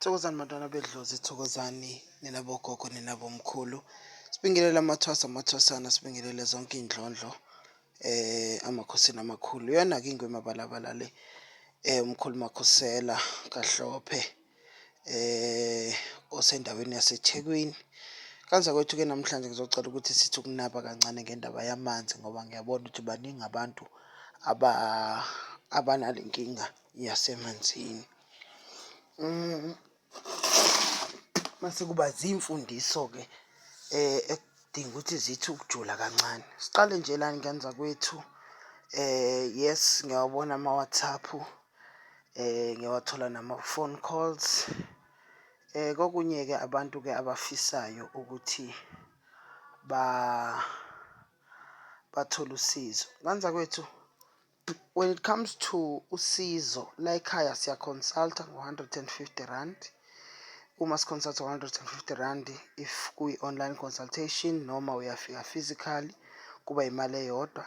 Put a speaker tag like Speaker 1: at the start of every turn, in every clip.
Speaker 1: Thokozani bantwana bedlozi, thokozani nina bogogo, nina bomkhulu. Sibingelele amathwasa, amathwasana, sibingelele zonke iy'ndlondlo amakhosini amakhulu. Iyona-ke ingwe emabalabala le umkhulu Makhosela kaHlophe osendaweni yaseThekwini. Kanzakwethu-ke namhlanje ngizocela ukuthi sithi ukunaba kancane ngendaba yamanzi ngoba ngiyabona ukuthi baningi abantu abanale nkinga yasemanzini. Mase kuba zimfundiso-ke ekudinga ukuthi zithi ukujula kancane. Siqale nje la ngenzakwethu yes, ngiyawabona ama-WhatsApp, ngiyawathola nama-phone calls. Kokunye-ke abantu-ke abafisayo ukuthi bathole usizo. Nganzakwethu, when it comes to usizo la ekhaya siya-consult-a ngo-R150. Uma si-consult-a ngo-R150, if kuyi-online consultation noma uyafika physically, kuba imali eyodwa.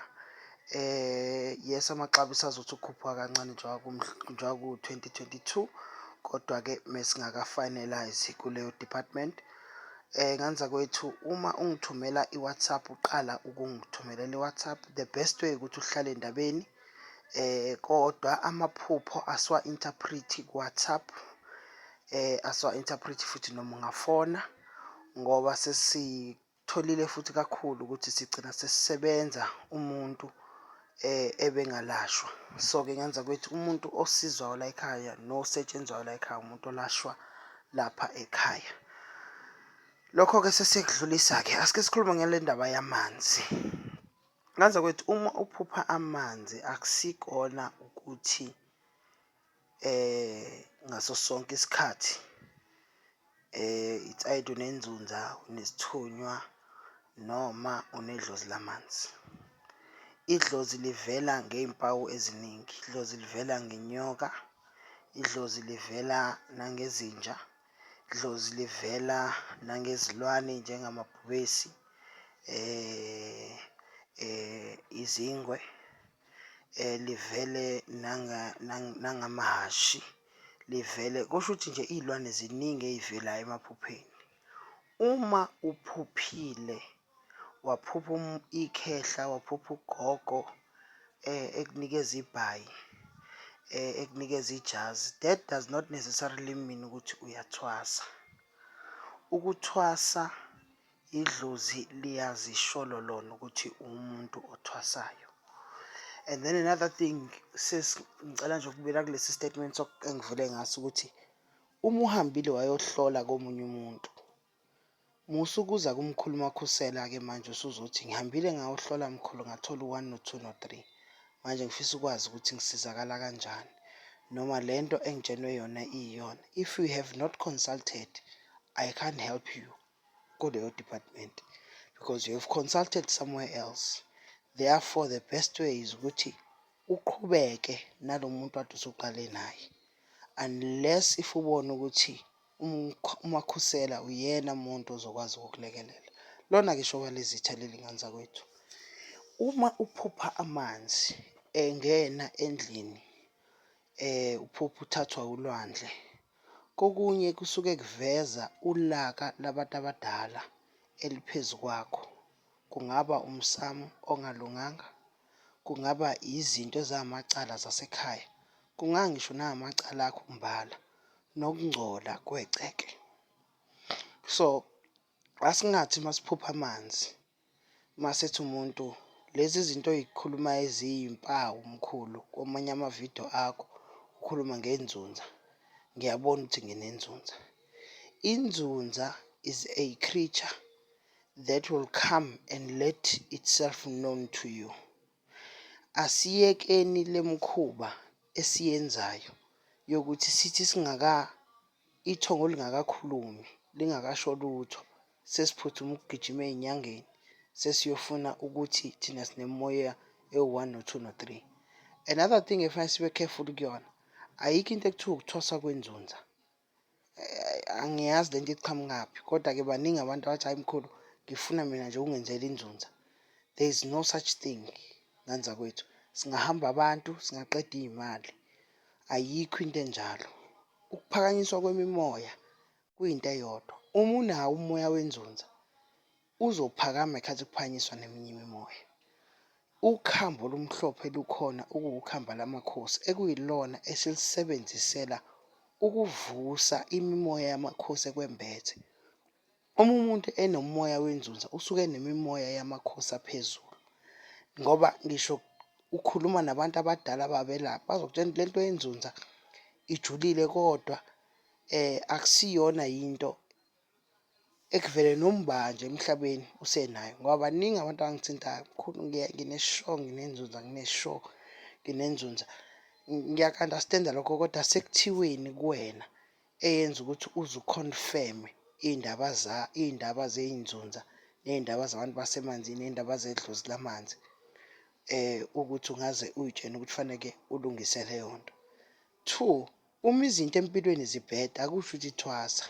Speaker 1: Yes, amaxabiso azothi ukukhuphuka kancane njengoba ku-2022, kodwa-ke mesingaka-finalise kuleyo department. Nganzakwethu, uma ungithumela i-WhatsApp, uqala ukungithumelela i-WhatsApp, the best way ukuthi uhlale endabeni, kodwa amaphupho asiwa-interpret ku-WhatsApp, asiwa-interpret futhi noma ungafona, ngoba sesitholile futhi kakhulu ukuthi sigcina sesisebenza umuntu ebengalashwa. So-ke nganzakwethu, umuntu osizwayo la ekhaya nosetshenzwayo la ekhaya umuntu olashwa lapha ekhaya. Lokho-ke sesiyakudlulisa-ke, asike sikhulume ngale ndaba yamanzi. Nganzakwethu, uma uphupha amanzi akusikona ukuthi ngaso sonke isikhathi it's either unenzunza, unesithunywa noma unedlozi lamanzi. Idlozi livela ngey'mpawu eziningi, idlozi livela ngenyoka, idlozi livela nangezinja, idlozi livela nangezilwane njengamabhubesi, izingwe, livele nangamahhashi, livele, kusho ukuthi nje iy'lwane ziningi ey'velayo emaphupheni. Uma uphuphile waphupha ikhehla, waphupha ugogo ekunikeza ibhayi, ekunikeza ijazi, that does not necessarily mean ukuthi uyathwasa. Ukuthwasa, idlozi liyazisholo lona ukuthi umuntu othwasayo. And then another thing, ngicela nje ukubuyela kulesi statement engivule ngaso ukuthi uma uhambile wayohlola komunye umuntu, musa ukuza kumkhulu Makhosela-ke manje usuzothi ngihambile ngayohlola mkhulu, ngathola u-one no-two no-three, manje ngifisa ukwazi ukuthi ngisizakala kanjani noma le nto engitshenwe yona iyiyona. If you have not consulted, I can't help you kuleyo department because you have consulted somewhere else. Therefore, the best way is ukuthi uqhubeke nalo muntu kade usuqale naye, unless if ubona ukuthi uMakhosela uyena muntu ozokwazi ukukulekelela. Lona-ke ishoba lezitha leli, nganzakwethu. Uma uphupha amanzi engena endlini, uphupha uthathwa ulwandle, kokunye kusuke kuveza ulaka labantu abadala eliphezu kwakho. Kungaba umsamo ongalunganga, kungaba izinto ezamacala zasekhaya, kungangisho namacala akho imbala nokungcola kwegceke. So asingathi masiphupha amanzi masethi umuntu lezi zinto oy'khulumayo eziy'mpawu mkhulu kwamanye amavidiyo akho ukhuluma ngenzunza, ngiyabona ukuthi nginenzunza. Inzunza is a creature that will come and let itself known to you. Asiyekeni le mkhuba esiyenzayo yokuthi sithi singaka ithongo lingakakhulumi, lingakasho lutho, sesiphuthuma ukugijima ey'nyangeni, sesiyofuna ukuthi thina sinemimoya ewu-one no-two no-three. Another thing efanele sibe careful kuyona, ayikho into ekuthiwa ukuthwasa kwenzunza. Angiyazi lento iqhamukaphi, kodwa-ke baningi abantu abathi, "Hhayi mkhulu, ngifuna mina nje ungenzele inzunza." There is no such thing, nganzakwethu. Singahamba abantu singaqeda iy'mali, ayikho into enjalo. Ukuphakanyiswa kwemimoya kuyinto eyodwa. Uma unawo umoya wenzunza uzophakama ngekhathi kuphakanyiswa neminye imimoya. Ukhambo olumhlophe lukhona okuwukhamba lamakhosi ekuyilona esilisebenzisela ukuvusa imimoya yamakhosi ekwembethe. Uma umuntu enomoya wenzunza usuke enemimoya yamakhosi aphezulu, ngoba ngisho ukhuluma nabantu abadala ababelapha bazokutshela ukuthi lento yenzunza ijulile kodwa akusiyona yinto ekuvele noma uba nje emhlabeni usenayo. Ngoba baningi abantu abangithintayo, mkhulu ngine-sure nginenzunza, ngine-sure nginenzunza. Ngiyaku-understand-a lokho kodwa sekuthiweni kuwena eyenza ukuthi uze u-confirm-e iy'ndaba iy'ndaba zey'nzunza ney'ndaba zabantu basemanzini ney'ndaba zedlozi lamanzi, ukuthi ungaze uy'tshene ukuthi faneke ulungise leyo nto. Two, uma izinto empilweni zibheda akusho ukuthi thwasa.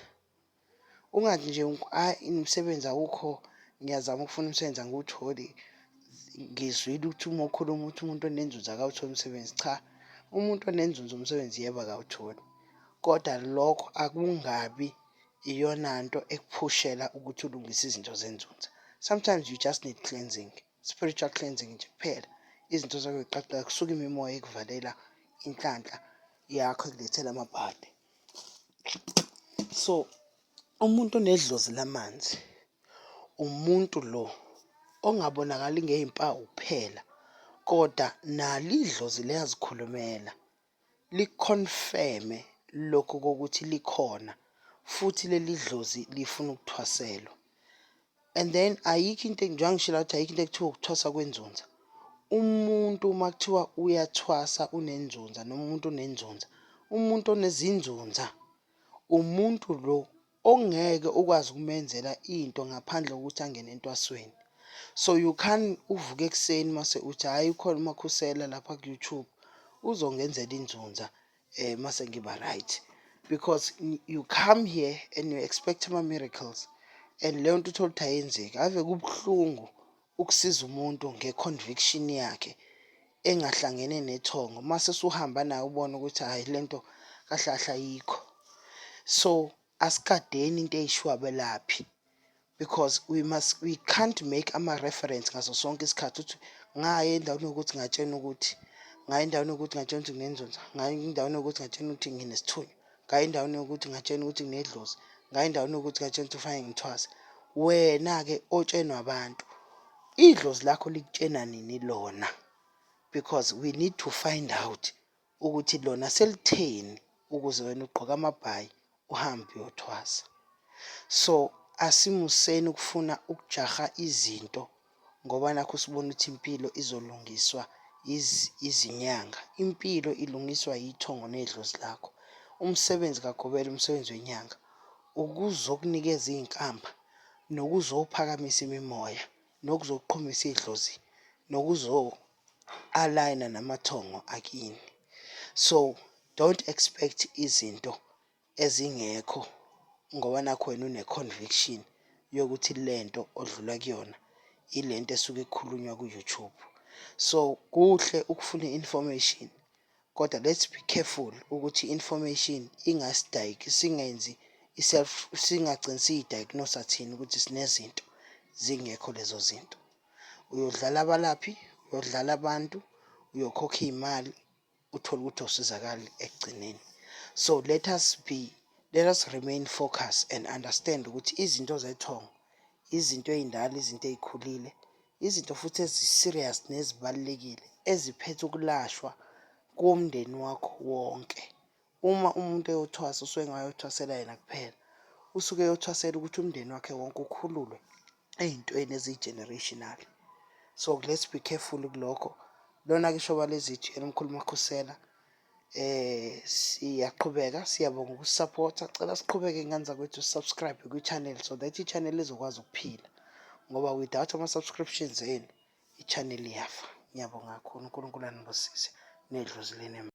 Speaker 1: Ungathi nje hhayi umsebenzi awukho, ngiyazama ukufuna umsebenzi angiwutholi. Ngizwile ukuthi uma ukhuluma uthi umuntu onenzuzo akawutholi umsebenzi. Cha, umuntu onenzuzo umsebenzi yebo akawutholi, kodwa lokho akungabi iyona nto ekuphushela ukuthi ulungise izinto zenzunza. Sometimes you just need cleansing, spiritual cleansing nje kuphela. Izinto zakho ziqaqeke, kusuke imimoya ekuvalela inhlanhla yakho ekulethela amabhadi. So umuntu onedlozi lamanzi umuntu lo ongabonakali ngey'mpawu kuphela, kodwa nalo idlozi liyazikhulumela liku-confirm-e lokhu kokuthi likhona futhi leli dlozi lifuna ukuthwaselwa. And then ayikho into, njengoba ngishilo ukuthi ayikho into ekuthiwa ukuthwasa kwenzunza. Umuntu uma kuthiwa uyathwasa unenzunza noma umuntu unenzunza, umuntu onezinzunza umuntu lo ongeke ukwazi ukumenzela into ngaphandle kokuthi angene entwasweni. So you can't uvuke ekuseni mase uthi hhayi ukhona uMakhusela lapha ku-YouTube uzongenzela inzunza mase ngiba right, because you come here and you expect ama-miracles and leyo nto uthole ukuthi ayenzeki. Ave kubuhlungu ukusiza umuntu nge-conviction yakhe engahlangene nethongo, mase usuhamba naye ubone ukuthi hhayi lento kahle kahle ayikho. So asigadeni into ey'shiwo abelaphi because we can't make ama-reference ngaso sonke isikhathi ukuthi ngaya endaweni yokuthi ngatshenwa ukuthi, ngaya endaweni yokuthi ngatshenwa ukuthi nginenzunza, ngaya endaweni yokuthi ngatshenwa ukuthi nginesithunywa, ngaya endaweni yokuthi ngatshenwa ukuthi nginedlozi, ngaya endaweni yokuthi ngatshenwa ukuthi kufanele ngithwase. Wena-ke otshenwa abantu, idlozi lakho likutshena nini lona? Because we need to find out ukuthi lona selitheni ukuze wena ugqoke amabhayi uhambe uyothwasa. So asimuseni ukufuna ukujaha izinto ngoba nakhu sibona ukuthi impilo izolungiswa izinyanga. Impilo ilungiswa yithongo nedlozi lakho. Umsebenzi kagobela, umsebenzi wenyanga ukuzokunikeza iy'nkamba nokuzophakamisa imimoya nokuzoqhumisa idlozi nokuzo-align-a namathongo akini. So don't expect izinto ezingekho ngoba nakhu wena une-conviction yokuthi lento odlula kuyona ilento esuke ikhulunywa ku-YouTube. So kuhle ukufuna i-information, kodwa let's be careful ukuthi i-information singenzi i-self, singagcini siyi-diagnose-a thina ukuthi sinezinto zingekho lezo zinto. Uyodlala abalaphi, uyodlala abantu, uyokhokha iy'mali, uthole ukuthi awusizakali ekugcineni. So let us remain focused and understand ukuthi izinto zethongo izinto ey'ndala, izinto ey'khulile, izinto futhi ezi-serious nezibalulekile eziphethe ukulashwa komndeni wakho wonke. Uma umuntu eyothwasa usuke engayothwasela yena kuphela, usuke eyothwasela ukuthi umndeni wakhe wonke ukhululwe ey'ntweni eziyi-generational. So let's be careful kulokho. Lona-ke ishoba lezithi yena umkhulu Makhusela, siyaqhubeka, siyabonga ukusi-support-a. Cela siqhubeke ngane zakwethu subscribe kwi-channel so that i-channel izokwazi ukuphila, ngoba without ama-subscriptions enu i-channel iyafa. Ngiyabonga kakhulu, uNkulunkulu anibusise nedlozi lenu.